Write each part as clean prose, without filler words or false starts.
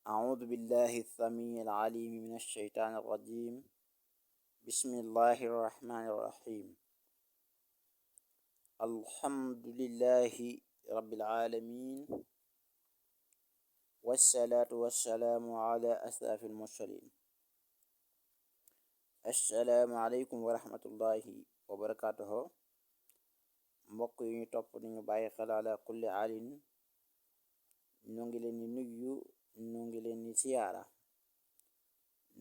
أعوذ بالله السميع العليم من الشيطان الرجيم. بسم الله الرحمن الرحيم. الحمد لله رب العالمين، والصلاة والسلام على أشرف المرسلين. السلام عليكم ورحمة الله وبركاته. mbokk yi ñu topp ni ñu bàyyi xel ala kulli alin, ñoo ngi leen di nuyu, ñoo ngi leen di siyaara,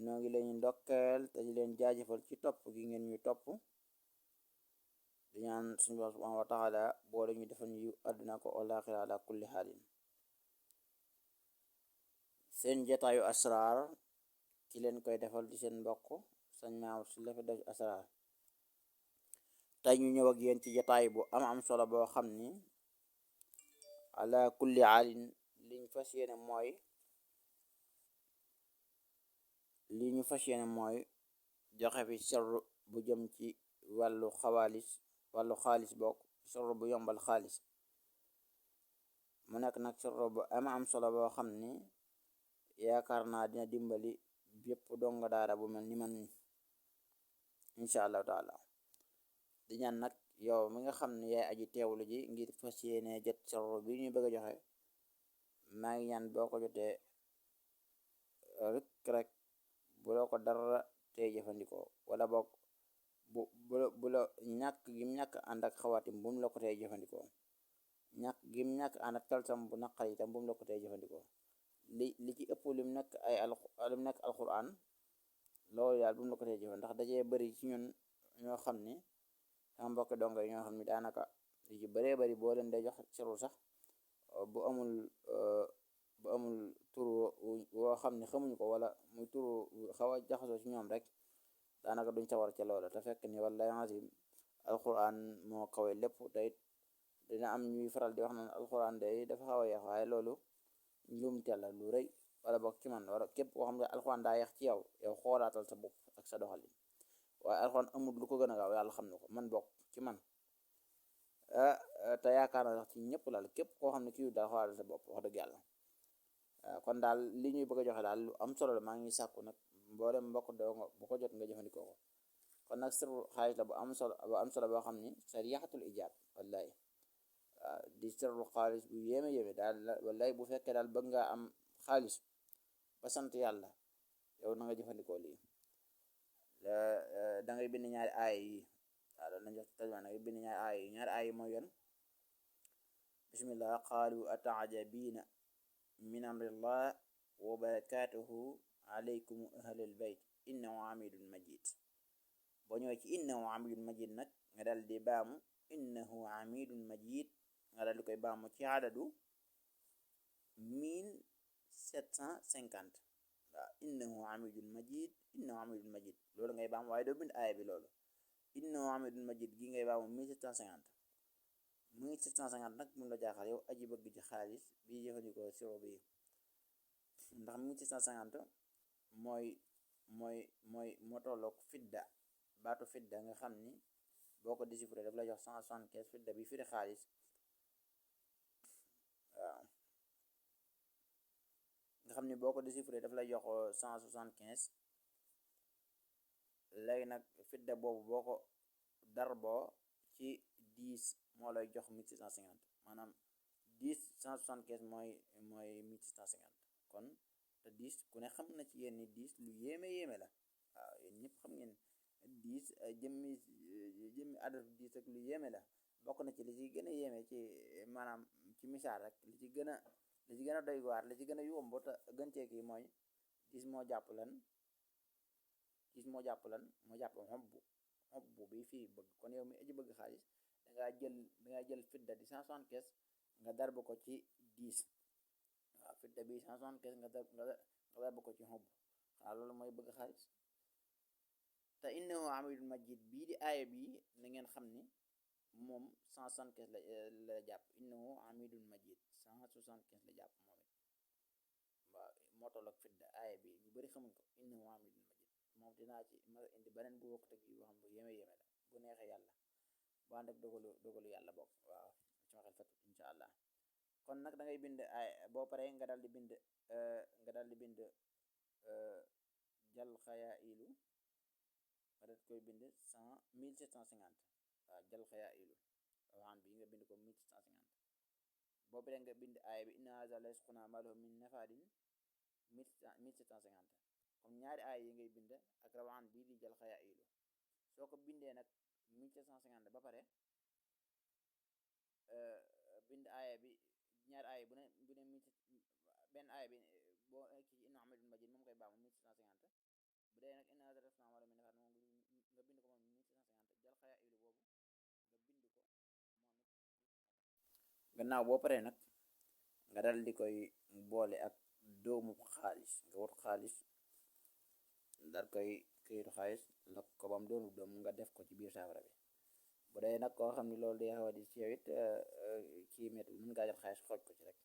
ñoo ngi leen di ndokkeel te di leen jaajëfal ci topp gi ngeen ñu topp. di ñaan suñu Boroom subhaanahu wa taala boole ñu defal ñu àdduna ko alaaxira ala kulli xaalin. seen jataayu asraar ki leen koy defal di seen mbokk Sëñ Mamour Sylla fi def asraar. tey ñu ñëw ak yéen ci jataay bu am solo boo xam ni ala kulli xaalin li ñu fas yéene mooy joxe fi sirru bu jëm ci wàllu xaalis bokk, sirru bu yombal xaalis. mu nekk nag sirru bu am solo boo xam ni yaakaar naa dina dimbali bépp donga daara bu mel ni man ni incha allahu taala. di ñaan nag yow mi nga xam ne yaay aji teewlu ji ngir fas yéene jot sirru bi ñu bëgg a joxe, maa ngi ñaan boo ko jotee rek bu la ko dara tey jëfandikoo, wala boog bu la ñàkk ànd ak xawaatim bu mu la ko tey jëfandikoo, ñàkk ànd ak talsam bu naqari itam bu mu la ko tey jëfandikoo. li ci ëpp lim nekk alquran, loolu daal bu mu la ko tey jëfandikoo, ndax dajee bëri ci ñun ñoo xam ni sama mbokk dongo yi ñoo xam ni daanaka li ci bëree bëri boo leen day jox siru sax bu amul turu woo xam ne xamuñ ko, wala muy turu xaw a jaxasoo ci ñoom rek, daanaka duñ sawar ca loola. te fekk ni wallahi azim alquran moo kawe lépp. te it dina am ñuy faral di wax naan alquran day dafa xaw a yeex, waaye loolu njuumte la lu rëy. wala boog ci man, wala képp koo xam ne alquran daa yeex ci yow xoolaatal sa bopp ak sa doxalin. waaye alquran amul lu ko gën a gaaw, yàlla xam na ko, man bokk ci man. te yaakaar na sax ci ñëpp laal, képp koo xam ne kii daal xoolaatal sa bopp wax dëgg yàlla. kon daal li ñuy bëgg a joxe daal lu am solo la. maa ngi sàkku nag mboolem mbokk doo bu ko jot nga jëfandikoo ko. kon nag sirru xaalis la bu am solo boo xam ni sariyatul ijaab wallahi. di sirru xaalis bu yéeme daal wallahi. bu fekkee daal bëgg nga am xaalis ba sant yàlla, yow na nga jëfandikoo lii. da ngay bind ñaari aay yi. waaw loolu lañ jox tajma. da ngay bind ñaari aay yi mooy yoon. bismillah. qaalu ataajabiina min amrillah wa barakatuhu alaykum ahlal bayt innahu hamidun majid. boo ñëwee ci innahu hamidun majid nag nga dal di baamu innahu hamidun majid, nga dal di koy baamu ci adadu 1750. waaw innahu hamidun majid loolu ngay baamu, waaye doo bind aaya bi. loolu innahu hamidun majid gi ngay baamu 1750 nag mun la jaaxal yow aji bëgg ci xaalis bi jëfandikoo siro bi, ndax 1750 moo tolloog fidda. baatu fidda nga xam ni boo ko déchiffré daf la jox 175. fidda bi firi xaalis. waaw nga xam ni boo ko déchiffré daf lay jox 175. léegi nag fidda boobu boo ko darboo ci 10 moo lay jox 1750. maanaam 10 175 mooy 1750. kon te 10 ku ne xam na ci yéen ni 10 lu yéeme la. waaw yéen ñëpp xam ngeen 10 jëmmi adatu 10 ak lu yéeme la. bokk na ci li ci gën a yéeme ci maanaam ci misaal rek, li ci gën a doy waar, li ci gën a yomb te gën cee kii mooy 10 moo jàpp lan moo jàpp xobbu bi fii bëgg. kon yow mi aji bëgg xaalis dangaa jël fidda di 175 nga darb ko ci 10. waaw fidda bi 175 nga darb ko ci xobbu. xanaa loolu mooy bëgg xaalis. te innahu hamidun majid bii di aaya bii na ngeen xam ni moom 175 la jàpp. innahu hamidun majid 175 la jàpp moom it. waaw moo toll ak fidda aaya bi ñu bëri xamuñ ko. innahu hamidun majid moom dinaa ci ma indi beneen bu bokk teg yi boo xam bu yéeme la bu neexee yàlla bu ànd ak dogalu yàlla bokk. waaw ci ma xel fatut incha allah. kon nag da ngay bind ay boo paree nga dal di bind jal xayaa ilu nga dal koy bind 1750. waaw jal xayaa ilu rawaan bi nga bind ko 1750. boo paree nga bind aaya bi inna haza la risquna ma lahu min nafadin 1750. comme ñaari aaya yi ngay bind ak rawaan bii di jal xayaa ilu. soo ko bindee nag 1750 ba pare bind aaya bi ñaari aaya bu ne benn aaya bi boo kii inna hamidun majid moom koy baamu 1750. bu dee nag inna haza la risquna ma lahu min nafadin moom nga bind ko moom 1750 jal xayaa ilu boobu nga bind ko moom it. gannaaw boo paree nag nga dal di koy boole ak doomu xaalis nga wut xaalis dal koy këyitu xaalis lakk ko bam doonu doom nga def ko ci biir saafara bi. bu dee nag koo xam ne loolu day xaw a di ci yow it kii métti mën ngaa jël xaalis xooj ko ci rek.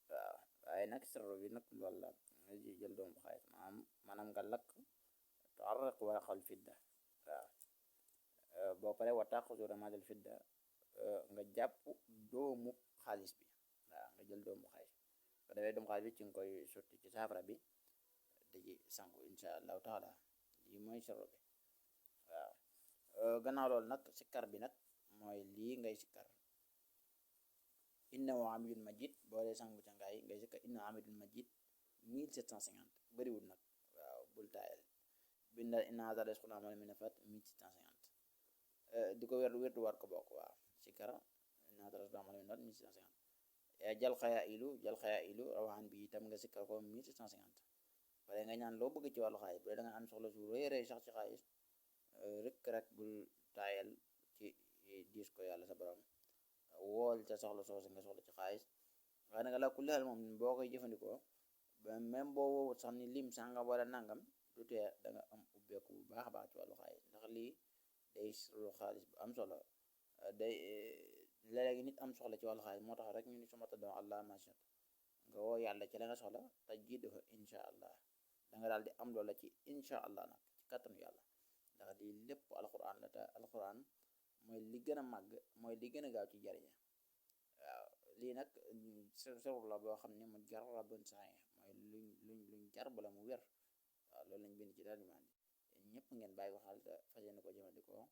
waaw waaye nag sirru bi nag loolu la nga jël doomu xaalis maanaam nga lakk tuarriq waraqal fidda. waaw boo paree wa taxudu ramadal fidda nga jàpp doomu xaalis bi. waaw nga jël doomu xaalis ko defee doomu xaalis bi ci nga koy sotti ci saafara bi di ci sangu insha allahu taala. lii mooy sirru bi. waaw gannaaw loolu nag sikkar bi nag mooy lii ngay sikkar innahu hamidun majid. boo dee sangu ca ngaay ngay sikkar innahu hamidun majid 1750 bëriwul nag. waaw bul taayal bindal inna haza la risquna ma lahu min nafad 1750 di ko wérdu war ko bokk. waaw sikkar inna haza la risquna ma lahu min nafad 1750. jal xayaa ilu rawaan bi itam nga sikkar ko 1750. pare nga ñaan loo bëgg ci wàllu xaalis bu dee da nga am soxla su rëy sax ci xaalis rek bul taayal ci diis ko yàlla sa borom wool ca soxla soosu nga soxla ci xaalis. waaye nag la kulli xel moom boo koy jëfandikoo même boo woowut sax ni lim sàngam wala nangam du tee da nga am ubbeeku bu baax a baax ci wàllu xaalis ndax lii day sirru xaalis bu am solo. day léegi nit am soxla ci wàllu xaalis moo tax rek ñu ni suma taddoon allah machat nga woo yàlla ci la nga soxla te jiitu ko incha allah da nga daal di am loola ci incha allah nag ci kattanu yàlla. ndax lii lépp alquran la te alquran mooy li gën a màgg mooy li gën a gaaw ci jariñe. waaw lii nag sirru la boo xam ne mu jar la bën saa mooy luñ jar bala mu wér. waaw loolu lañ bind ci daal imaan yi ñëpp ngeen bàyyi ko xel te fas yéene ko jëfandikoo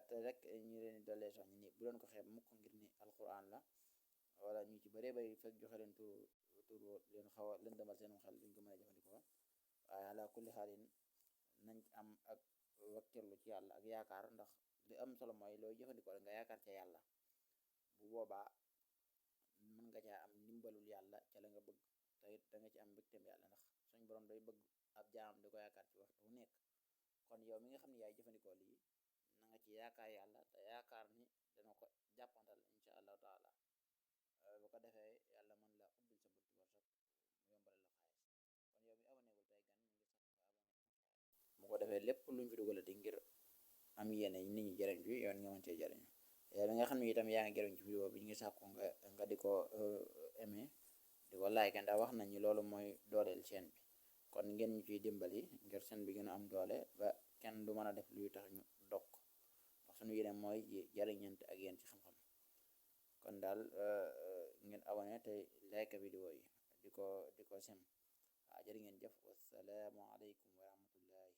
te rek ñu leen di dollee soññ ni bu leen ko xeeb mukk ngir ni alquran la wala ñu ci bëree bay fekk joxe leen tur leen xaw a leen demal seen xel duñ ko mën a jëfandikoo. waaye ala kulli xaalin nañ am ak wakkirlu ci yàlla ak yaakaar ndax li am solo mooy looy jëfandikoo nga yaakaar ca yàlla. bu boobaa mën nga caa am ndimbalul yàlla ca la nga bëgg te it da nga ci am mbégteem yàlla ndax suñ borom day bëgg ab jaamam di ko yaakaar ci waxtu wu nekk. kon yow mi nga xam ne yaay jëfandikoo lii na nga ci yaakaar yàlla te yaakaar ni dana ko jàppandal insha allahu taala. bu ko defee yàlla mën la ubbil sa buntu wërsëg mu yombalal la xaalis. kon yow mi abonné wul tey gan ñu ngi sax nga abonné mu ko defee lépp luñ fi dugalati ngir am yéene nit ñi jëriñ bi yoon nga mën cee jëriñu. yow mi nga xam ne itam yaa ngi jëriñ ci vidéo bi ñu ngi sàkku nga di ko aimé di ko like ndax wax nañu loolu mooy dooleel chaîne bi. kon ngeen ñu ciy dimbali ngir chaîne bi gën a am doole ba kenn du mën a def luy tax ñu dog ndax suñu yéene mooy jëriñante ak yéen ci xam-xam. kon daal ngeen abonné te like vidéo yi di ko sem. waaw jërë ngeen jëf wassalaamu aleykum wa rahmatullahi